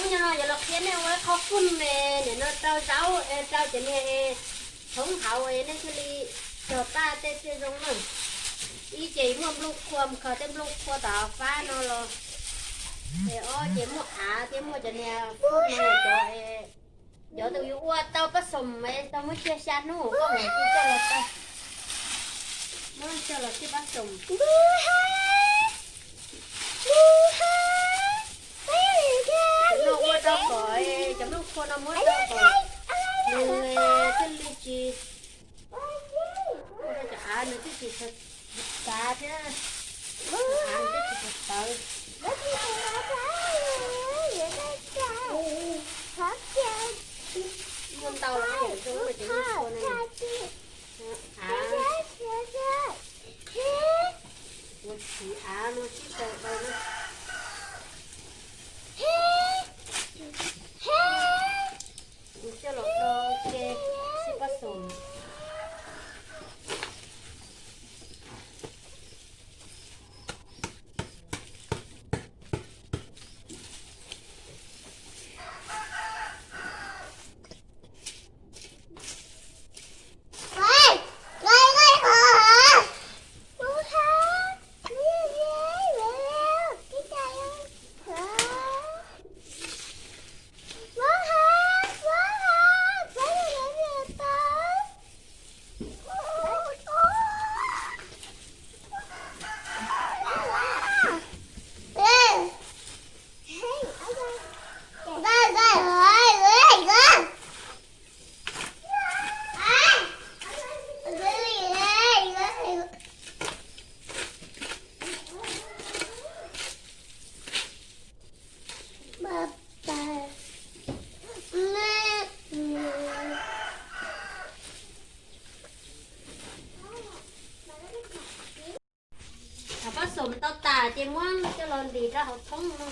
Nyob no yuav los qhia nej ua qhov fooj ne, nim no rau zaub, rau cov niag tshoob hauv nej thiaj li cog paj tej thiaj zoo na. Ib ces muaj nplooj qhuav, mus kho tej nplooj qhuav tom fab no los, ob ces muaj av thiab muaj cov niag fooj no cov, cov tus yuav ua tau paj xoom tau muab tsiaj xya hnub, koj mus coj los tau, muab coj los tsiaj paj xoom. Cov no ua rau kom, cov nplooj qhuav no muab rau kom nws thiaj li tsis, ua rau cov av nws thiaj tsis txav thiab, av nws thiaj tsis txav tawv. Muaj ntau los zoo cov nplooj qhuav no, av, ua txiv av no sib tau tau na. Coj los do ua ke tsiaj paj xoom. Cov paj xoom tau tas ces muab coj los ntim rau hauv thoob no.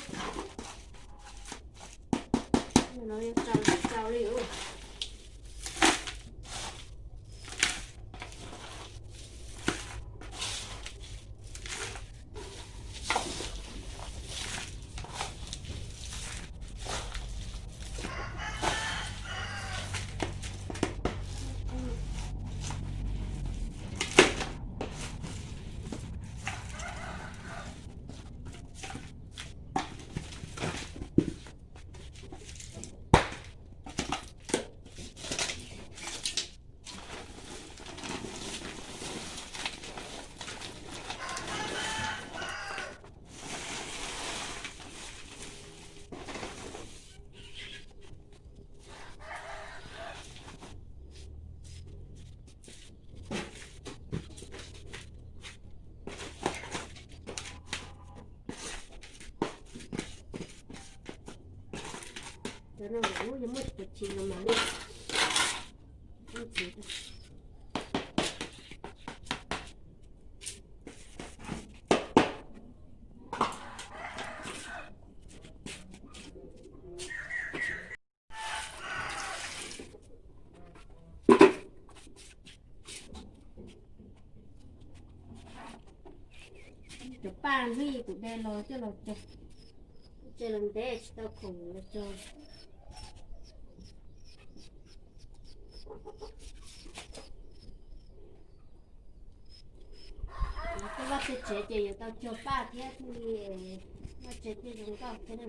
Cov no kuv yog muaj cov tsis no mas li. Cov paj hnub ib kuv de los coj los cog, tsev los ntev tsis tau khoom los cog. Tej vaj tej tsev ces yuav tau cog paj thiab thiaj li vaj tsev thiaj zoo nkauj thiab na.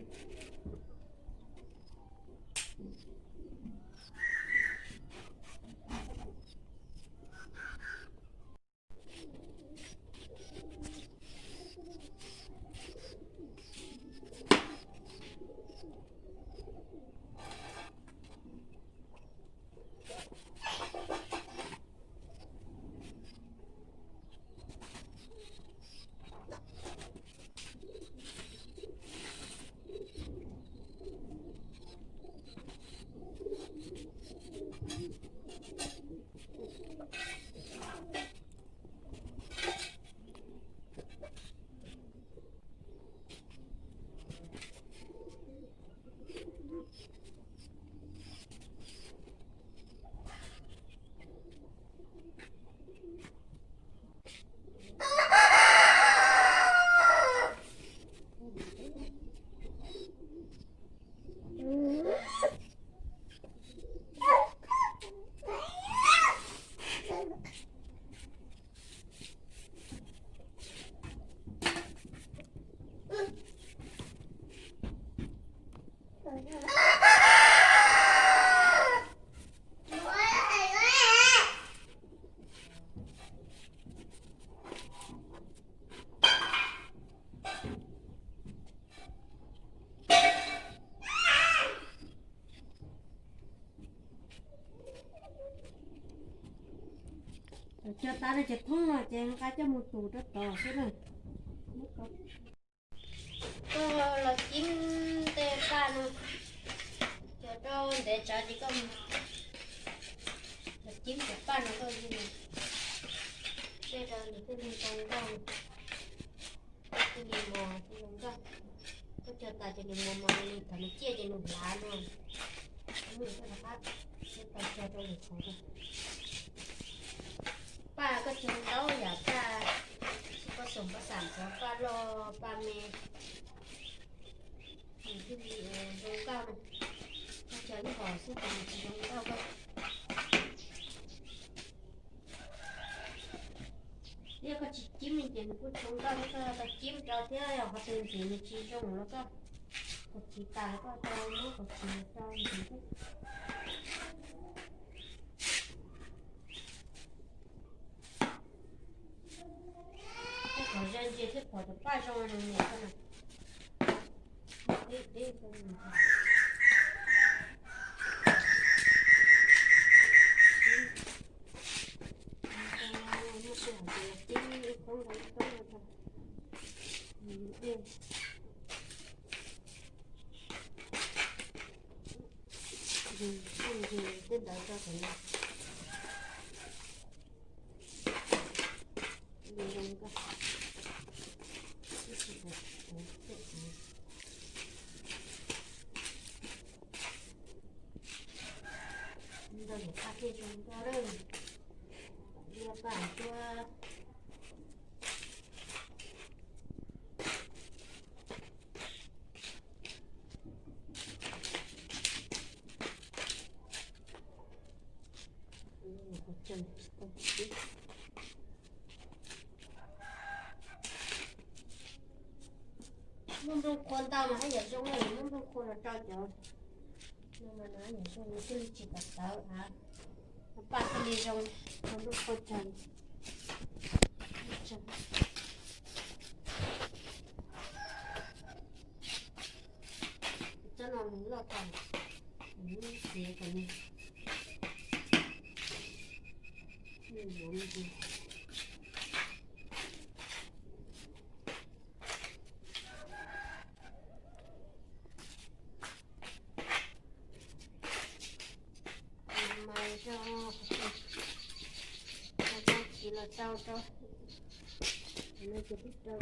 Cog tas no ces thoob no ces nqa coj mus tus rau tod xwb na. Koj los cim tej paj no, cog rau ntev tsawv ces koj los cim cov paj no koj, tej rau nws thiaj li zoo nkauj, thiaj li mos zoo nkauj. Koj cog tas ces nws mos mos li thaum nws ciaj ces nws hlav no. Nws rov qab cog rau lwm qhov. Paj koj cog ntau yam paj, koj xoom paj xam cov paj loj paj me, nws thiaj li zoo nkauj na. Koj cog ib hom xwb ces nws tsis zoo nkauj koj. Yog koj tsis cim ces nws kuj tsis zoo nkauj, koj tau cim rau thiab, yog qhov twg ntxim nws tsis zoo los koj, koj tsis tas koj tau muab koj tsis rau ntxim thiab. Tej qhov zaj ntsia thiab pom cov paj zoo no niam koj na. Deb deb koj. Muaj sij hawm ces cim ib koob rau ib koob rau. Tej ntawd rau tom no. Li zoo nkauj. Ntau yam paj thiaj zoo nkauj lawm. Li paj tuaj. Muaj nplooj qhuav ntau mas haj yam zoo na, muaj nplooj qhuav los rau cov no, no yam zoo, nws thiaj li tsis tawv tawv a, paj thiaj li zoo, muaj nplooj qhuav tsawg. Tsob no nws loj tas, nws txiav kom nws, nws yuav me ntsis. Mas zoo, tsis los tau rau, no ces twb rau.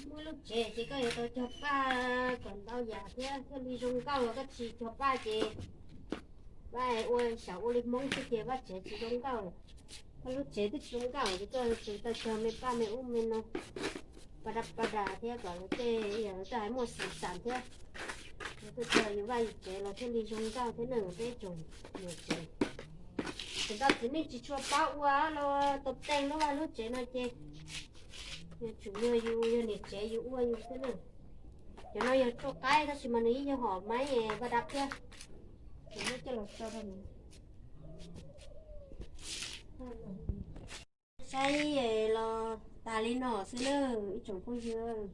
Muaj lub tsev ces koj yuav tau cog paj kom ntau yam thiab thiaj li zoo nkauj, koj tsis cog paj ces vaj ua xyaum ua li Hmoob xwb ces vaj tsev tsis zoo nkauj. Koj lub tsev twb tsis zoo nkauj ces koj tseem tau cog me paj me ub me no, pas dab pas das thiab kom lawv tej, lawv tej hais muaj xim xam thiab. Lawv tuaj cog yus vaj yus tsev los thiaj li zoo nkauj thiab na peb tsoom niam tsev. Tseem tau txiv neej tsis tshua paub ua los tau teej lub vaj lub tsev no ces yog tsum yog yus yog niam tsev yus ua yus xwb na. Cov no yog tshuaj qaib tab sis mas nws yeej yog hom maiv pas dab thiab. Ces muab coj los tso rau nws. Saib los tas li no xwb na ib tsoom phooj ywg.